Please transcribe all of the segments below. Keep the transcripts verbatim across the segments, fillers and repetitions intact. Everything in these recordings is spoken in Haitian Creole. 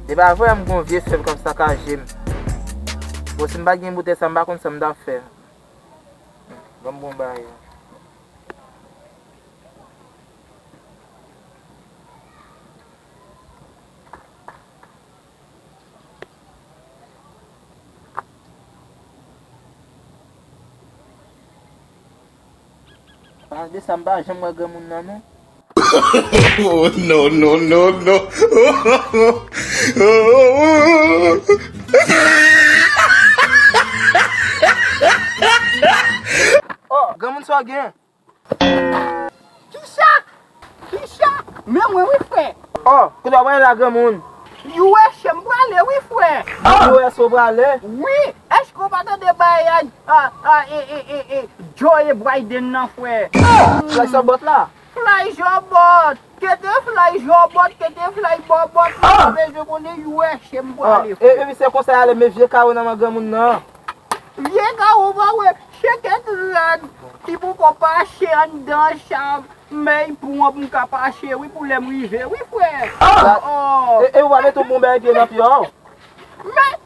E pa vre, m gon vye fèb k ap sakaje m. Bon, si m pa t gen boutèy sa, m pa konn sa m t ap fè. Ban m bon bagay. Pase de sa, m pa janm wè granmoun nan, non. Oh, no, no, no, no. Oh, granmoun, sa w gen? Kisa? Kisa? Men mwen wi, frè. Oh, kote w prale la, granmoun? U S A m prale wi, frè. U S A w prale? Wi, èske w pa tande bagay a, a, a, e, e, e, e, Joe e Biden nan, frè? Fly Zòbòt la? Fly Zòbòt! Kete fly Zòbòt, kete fly Bòbòt, nou pa bezwen konnen U S A m prale, e, frè. Epi se konsa y ale, men vye kawo nan men granmoun nan. Vye kawo pa wè, cheke grad ki poko pase anndan chanm, men pou mwen pou m ka pase, wi, pou lè m rive, wi, frè. Oh! E, e ou pa mete yon bon bagay pye nan pye w? Men,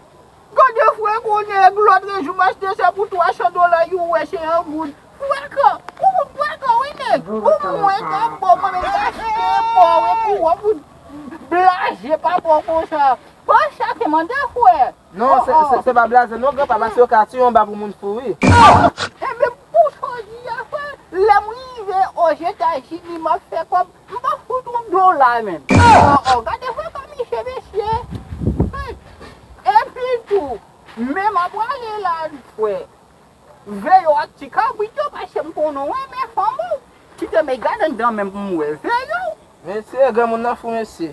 gade, frè, konnen lòt jou m achte sa pou twa san dola U S A an goud. Frè kan, ou frè kan, wi, nèg. Ou mwen ka bon, mwen menm ka achte pa w, epi w ap blaze pa bon konsa. Bon, sa te mande, frè. Non, se, se, se pa blaze non, granpa, paske yo ka tiye yon ba pou moun fou, wi. Enben, pou jodi a, frè, lè m rive Ozetazini, m ap fè kòb, m pa fout yon dola, menm. Oh, oh, gade, frè, kòm misye, mesye. Epi tou, men m ap prale la, frè. Veye w ak ti kabrit yo, paske m konnen w renmen fanm ou. Kite m gade anndan menm pou m wè veye w. Mesye, granmoun nan fou, mesye.